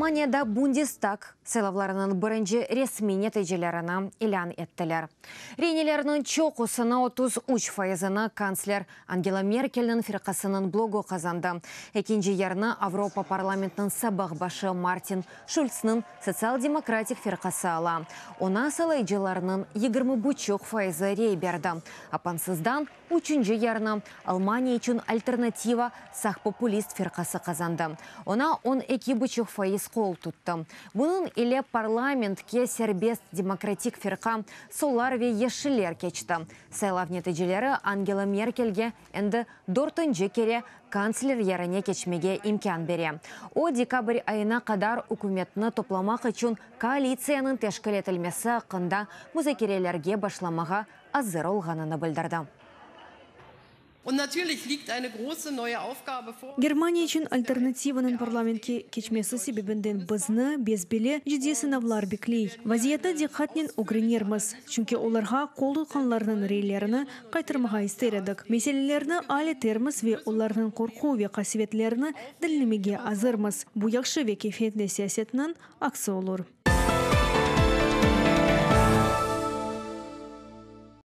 Almaniyada Bundestag saylavlarınıñ birinci resmiy neticelerini ilân ettiler. Reylerniñ çoqusını, 33 fayızını, kantsler Angela Merkelniñ firqasınıñ bloku qazandı. Ekinci yerni Avropa parlamentiniñ sabıq başı Martin Şultsnıñ sotsial-demokratik firqası ala. Oña saylayıcılarnıñ 20,5 fayızı rey berdi. Apansızdan üçünci yerni Almaniya içün alternativa sağ populist firqası qazandı. Oña 12,5% qol tuttı. Bunıñ ile parlamentke serbest demokratik firqa, sollar ve yeşiller keçti. Saylav neticeleri Angela Merkelge endi dörtünci kere kantsler yerine keçmege imkân bere. O, dekabr ayına qadar ükümetni toplamaq içün koalitsiyanıñ teşkil etilmesi aqqında muzakerelerge başlamağa azır olğanını bildirdi. Und natürlich liegt eine große neue Aufgabe vor. Germaniya içün alternativanıñ parlamentke keçmesi sebebinden bizni, bes-belli, ciddiy sınavlar bekley. Vaziyetni diqqatnen ögrenermiz, çünki olarğa qol tutqanlarnıñ reylerini qaytarmağa ister edik. Meselelerni al etermiz ve olarnıñ qorqu ve qasevetlerini diñlemege azırmız. Bu yahşı ve keyfiyetli siyasetniñ aksi olur.